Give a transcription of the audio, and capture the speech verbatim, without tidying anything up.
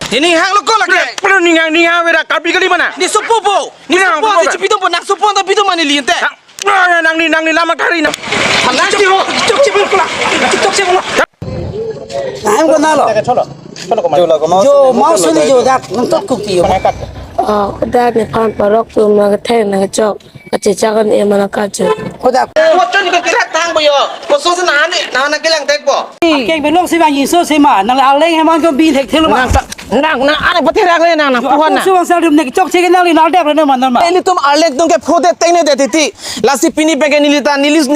Ini hang lo ko lake. Pura ninghang ninghang wera Karbi kali mana? Ni supo po. Ni supo po. Si pidum po, nang supo ta pidum mani linte. Nang nang ni nang ni lama kari na. Nang si ho. Chok si pula. Chok si pula. Nang ko na lo. Cholo. Cholo ko. Jo mau suni jo dak nang tot kuki yo. Oh, dak ni phan parok tu ma theng na chok. Ache chakan e mana kache. Kodak. Mo chon ni ko kilat thang bo yo. Ko so se na ni na na kilang tek bo. Keng belong si bang iso si ma nang aleng heman ko bin thek thelo ma. Nang nang are pathe rak le nang nang puhan na. Su bang sal dum ne chok chek nang li nal dep le man nang ma. Ilitum arleng atum ke phote tengne det titi. Lasi pini peke neli ta neli